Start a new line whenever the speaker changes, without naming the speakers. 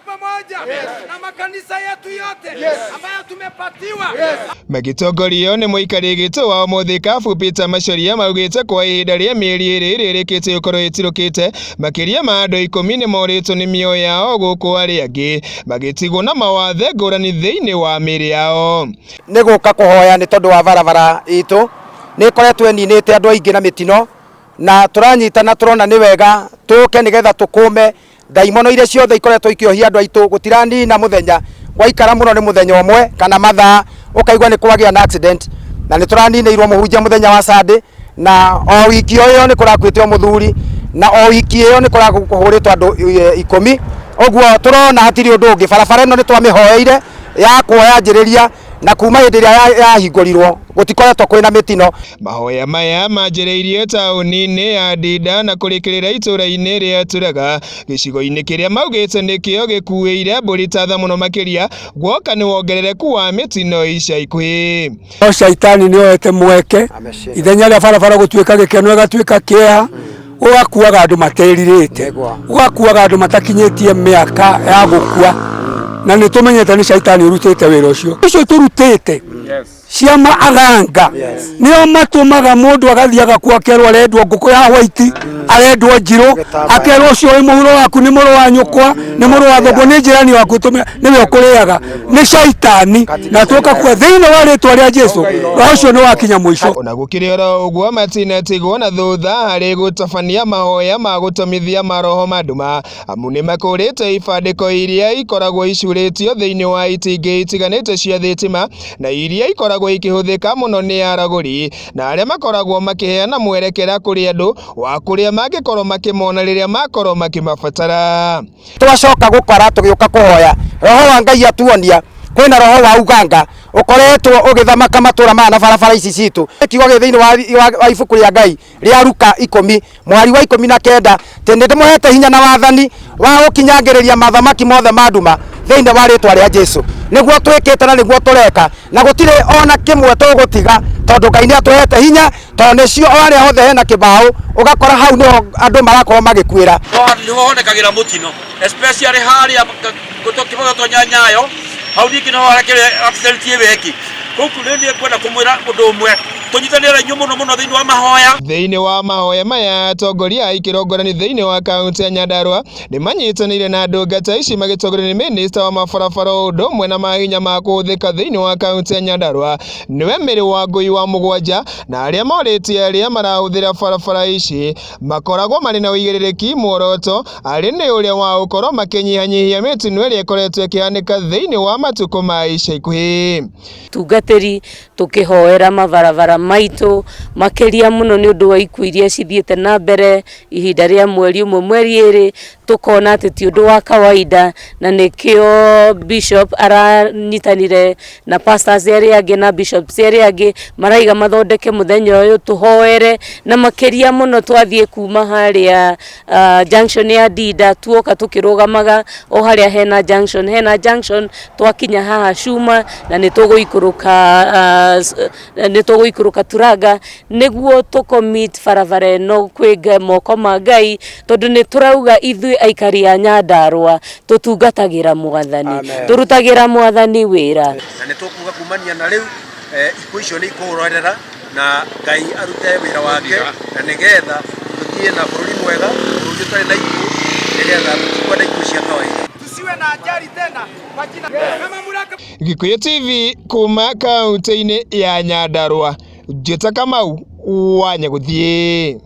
pamoja na makanisa yetu yote ambayo tumepatiwa.
Magĩtongorio nĩ mũikarĩri gĩtĩ wa ũmũthĩ Kabu Peter Macharia, maugĩte kwa ihinda rĩa mĩeri ĩrĩ ĩrĩa ĩrĩkĩtie gũkorwo ĩtirũkĩte, makĩria ma andũ 10 nĩ morĩtwo nĩ mĩoyo yao, gũkũ arĩa angĩ magĩtigwo na mawathe ngũrani thĩinĩ wa mĩĩrĩ yao.
Nĩ gũka kũhoya nĩ tondũ wa barabara itũ nĩ ĩkoretwo ĩninĩte andũ aingĩ na mĩtino, na tũranyitana tũrona nĩ wega tũke nĩgetha tũkũme ndaimono iria ciothe ikoretwo ikĩohia andũ aitũ. Gũtiranina mũthenya, gwaikara mũno nĩ mũthenya ũmwe kana mathaa, ũkaigua nĩ kwagĩa na accident, na nĩ tũraninĩirwo mũhunjia mũthenya wa Sunday, na o wiki o ĩyo nĩ kũrakuĩte o mũthuri, na o wiki ĩyo nĩ kũrahũrĩtwo andũ 10. Ũguo tũrona hatirĩ ũndũ ũngĩ, barabara ĩno nĩ twamĩhoeire yakwo yanjĩrĩria, na kuma hĩndĩ ĩrĩa yahingũrirwo gũtikoretwo kwĩna mĩtino.
Mahoya maya manjĩrĩirie taũni-inĩ ya Ndinda na kũrĩkĩrĩra itũũra-inĩ rĩa Turaga, gĩcigo-inĩ kĩrĩa maugĩte nĩkĩo gĩkuĩire mbũri ta tha mũno makĩria guoka nĩ wongerereku wa mĩtino ica ikuhĩ.
No caitani nĩ oete mweke, ithenya rĩa barabara gũtuĩka gĩkeno ĩgatuĩka kĩeha, ũgakuaga andũ materirĩte, ũgakuaga andũ matakinyĩtie mĩaka ya gũkua, na nĩ tũmenyete nĩ caitani ũrutĩte wĩra ũcio. Ũcio tũrutĩte ciama aganga nĩo matũmaga mũndũ agathiĩ agakua, akerwo arendwo ngũkũ ya white, arendwo njirũ, akerwo ũcio wĩ mũhuro waku nĩ mũrũ wa nyũkwa, nĩ mũrũ wa thoguo, nĩ njirani waku, nĩwe ũkũrĩaga, nĩ caitani, na tũkakua thĩinĩ wa rĩtwa rĩa Jesu, roho ũcio nĩ wakinya mũico.
Ona gũkĩrĩ oro ũguo, matinatigwo na thutha harĩ gũtabania mahoya ma gũtomithia maroho ma nduma, amu nĩ makũrĩte ibandĩko iria ikoragwo icurĩtio thĩinĩ wa itingĩ itiganĩte cia thitima na iria ikoragwo ikĩhũthĩka mũno nĩ aragũri na arĩa makoragwo makĩheana mwerekera kũrĩ andũ wa kũrĩa mangĩkorwo makĩmona rĩrĩa makorwo makĩmabatara.
Twacoka gũkora tũgĩũka kũhoya, roho wa Ngai atuonia kwĩna roho wa uganga ũkoretwo ũgĩthamaka matũra maya na barabara ici citũ. Kiugo gĩ thĩinĩ wa ibuku rĩa Ngai rĩa Luka 10 mweri wa 19 atĩ nĩ ndĩmũhete hinya na wathani wa gũkinyangĩrĩria mathamaki mothe ma nduma thĩinĩ wa rĩtwa rĩa Jesu. Nĩguo twĩkĩte na nĩguo tũreka, na gũtirĩ ona kĩmwe tũgũtiga, tondũ Ngai nĩ atũhete hinya, tondũ nĩcio o harĩa hothe hena kĩbaũ ũgakora hau nĩho andũ marakorwo magĩkuĩra.
Nĩho honekagĩra mũtino, especially harĩa tũkĩboga Nyayo hau, ningĩ nĩho harekĩrĩ accident ĩyo ĩngĩ kũu. Rĩu niĩ ngwenda kũmwĩra ũndũ ũmwe, tũnyitanĩre inyuĩ mũno mũno thĩinĩ wa mahoya.
Thĩinĩ wa mahoya maya, atongoria a ikĩro ngũrani thĩinĩ wa kaunti ya Nyandarua nĩ manyitanĩire na ndungata ici magĩtongorio nĩ minista wa mabarabara o ũndũ ũmwe na mahinya ma kũhũthĩka thĩinĩ wa kaunti ya Nyandarua, nĩwe Mary Wangũi wa mũgwanja, na arĩa morĩtie arĩa marahũthĩra barabara ici makoragwo marĩ na ũigĩrĩrĩki, muoroto arĩ nĩ ũrĩa wa gũkorwo makĩnyihanyihia mĩtino ĩrĩa ĩkoretwo ĩkĩhanĩka thĩinĩ wa matukũ ma ica ikuhĩ.
Tungatĩri tũkĩhoera mabarabara maitũ, makĩria mũno nĩ ũndũ wa ikuũ iria cithiĩte na mbere ihinda rĩa mweri 1, mweri 2, tũkona atĩ ti ũndũ wa kawaida, na nĩkĩo bishop aranyitanire na pastors arĩa angĩ na bishops arĩa angĩ maraiga mathondeke mũthenya ũyũ tũhoere, na makĩria mũno twathiĩ kuma harĩa junction ya Ndinda, tuoka tũkĩrũgamaga o harĩa hena junction, twakinya haha Cuma, na nĩ tũgũikũrũka Turanga nĩguo tũcommit barabara ĩno kwĩ moko ma Ngai, tondũ nĩ tũrauga ithuĩ aikari a Nyandarũa tũtungatagĩra Mwathani, tũrutagĩra Mwathani wĩra.
Na nĩ tũkuga kumania na rĩu ikuũ icio nĩ ikũrorera na Ngai arute wĩra wake, na nĩgetha tũthiĩ na bũrũri mwega, bũrũri ũtarĩ na ikuũ, nĩgetha tũtikwenda ikuũ cia kawaida.
Tusiwe na ajali tena kwa jina kama Muraka.
Gikuyu TV kuma kaunti-inĩ ya Nyandarua, Njĩta Kamau wa Nyagũthiĩ.